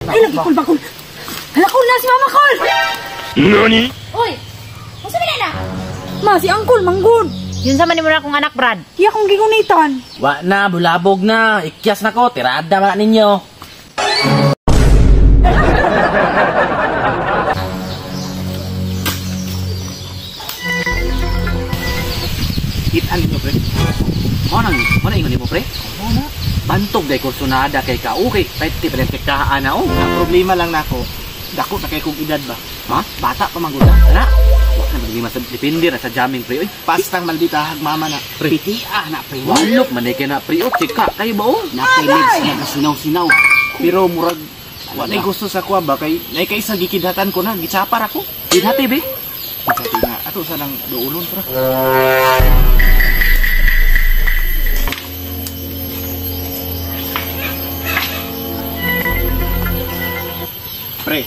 Ay, lagi kul bakul. Hala kul na si Mama Kul. Nani? Uy, unsa man na? Ma, si Angkol manggod. Yun sa man nimo na akong anak, Brad. Iya akong gigunitan. Wa na, bulabog na. Ikyas na ko, tirada man ninyo. Kitaan ninyo, pre. Mo nang, mo na ingon nimo, pre. Mo na. Bantog day kursunada kay ka. Okay, pwede pa rin kay kaan na oh. Ang problema lang nako, dako na kay kong edad ba? Ha? Bata pa man gud na. Wa na problema sa depende ra sa jamming, pre. Oy, pastang maldita hag mama na. Pre. Piti na pre. Walok man kay na pre. Oh, chika kayo ba oh? Na kay legs na sinaw-sinaw. Pero murag wa nay gusto sa kuha ba kay nay kay sa gikidhatan ko na, gitsapar ako. Kidhati be. Kidhati na. Ato sa nang duulon pre. Pre,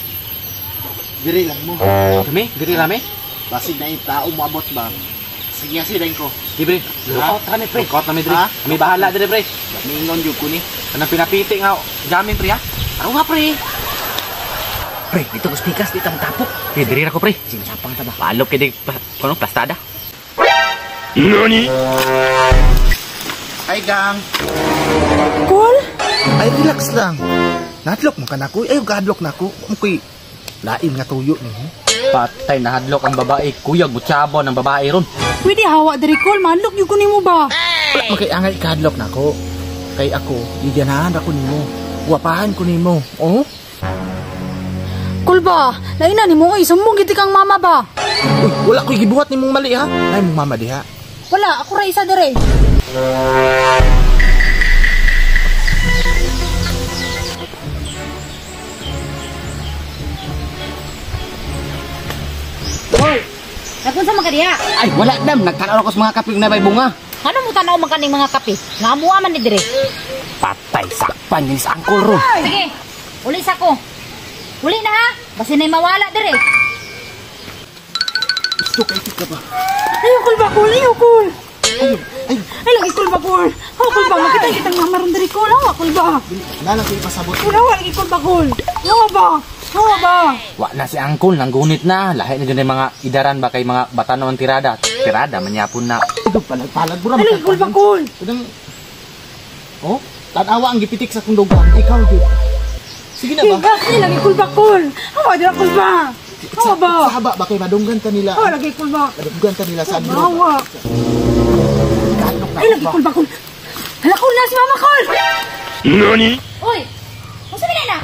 diri lang mo. Kami? Diri rame? Basig na yung tao moabot ba? Sige, sige ko. Di pre, lookout kami pre. Lookout kami diri. Kami bahala diri pre. Mingon jud ko ni. Kanang pinapiti nga jamin pre ha. Araw nga pre. Pre, dito ko spikas, dito ang tapok. Pre, diri ra ko pre. Sinasapang ta ba? Palop kay di kuno plastada. Nani? Ay gang. Kul? Ay relax lang. Nadlok mo ka na ko. Ay gadlok na ko. Mukoy lain nga tuyo ni. Patay nahadlok ang babae, kuyag mutsabo ng babae ron. Pwede hawa diri kul, mahadlok gyud ko nimo ba? Wala man kay angay kahadlok nako. Kay ako, giganahan ako nimo. Guwapahan ko nimo. Oh? Kul ba? Lain na nimo oy, sumbong gid kang mama ba? Uy, wala ko'y gibuhat nimong mali ha. Ay mong mama diha. Wala, ako ra isa diri. Hoy, nagunsa man ka diha? Ay, wala dam. Nagtanaw ako sa mga kape na may bunga. Ano mo tanaw man kaning mga kape? Nga amuha man ni dire. Patay, sakpan yun sa angkol ron. Sige, uli sa ko. Uli na ha. Basin na'y mawala dire. Gusto kay ka ba? Ay, kul ba kul? Ay, kul. Ay, lagi kul ba kul? Hawa kul ba? Makita kitang mama ron diri kul. Hawa kul ba? Nalang ko'y ipasabot. Kul, hawa lagi kul ba kul? Hawa ba? Hawa ba? Wa na si angkol, nanggunit na. Lahi na dyan yung mga idaran ba kay mga batano ang tirada. Tirada, manyapon na. Ito, palag-palag mo Ay, lagi kul ba kul? Kanang... Oh, tanawa ang gipitik sa kong dugang. Ikaw, jud. Sige na ba? Ay, lagi kul ba kul? Hawa dira kul ba? Hawa ba? Sa haba ba kay madunggan ta nila? Hawa lagi kul ba? Madunggan ta nila sa andro. Hawa. Ay, lagi kul ba kul? Hala kul na si Mama kul! Nani? Uy, unsa man na?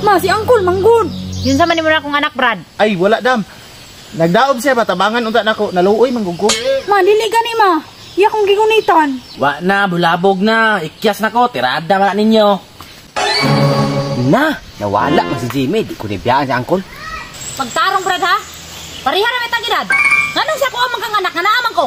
Ma, si Angkol manggod. Yun sa man nimo na akong anak, Brad. Ay, wala dam. Nagdaob siya ba tabangan unta nako, naluoy man gud ko. Ma, dili gani ma. Iya akong gigunitan. Wa na, bulabog na. Ikyas na ko, tirada man ninyo. Na, nawala man si Jimmy. Di ko nibiyaan si angkol. Pagtarong, Brad ha. Pareha ra may tang edad. Nganong siya ko amang kang anak nga naamang ko?